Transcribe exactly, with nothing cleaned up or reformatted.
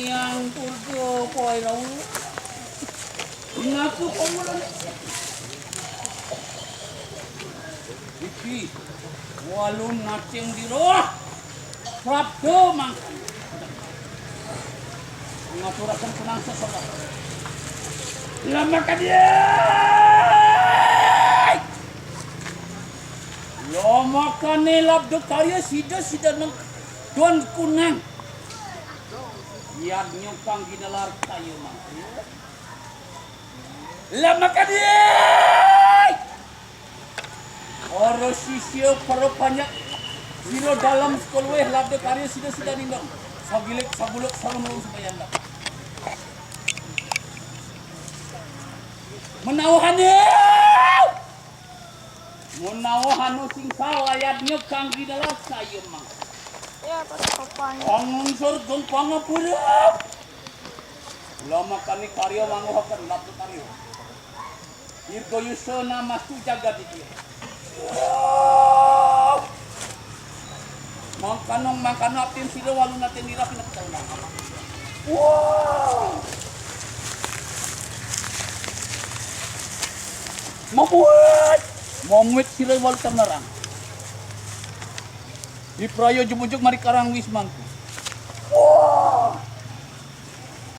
Yang purga poe lalu. Ngaku komulan. Iki walun nacing di roh. Prapta mangkana. Ngaturaken senang sesaudara. Lama ka dia. Lama kane labda karya sida, sida neng don kunang. Yadnya kang ginelar kayu mangku. Lama ka dia. Para sisya, para panjak, sira dalem sekolah weh labda karya sida, sida nindong. Sagilik, saguluk, sarung-rung semayanda. Menawahane, menawahane sing salayadnya kang ginelar saya mang. Ya, pas papan. Pangunsur gong pangapura. Lama kani karya manguhaken labda karya. Dirgayusana mastu jagat iki. Mangkana, mangkana apin sira walu nate nirah pinakauna. Wah. Mamuit. Mamuit sira walu ternerang. Dipraya ujug-ujug mari karang wis mangku.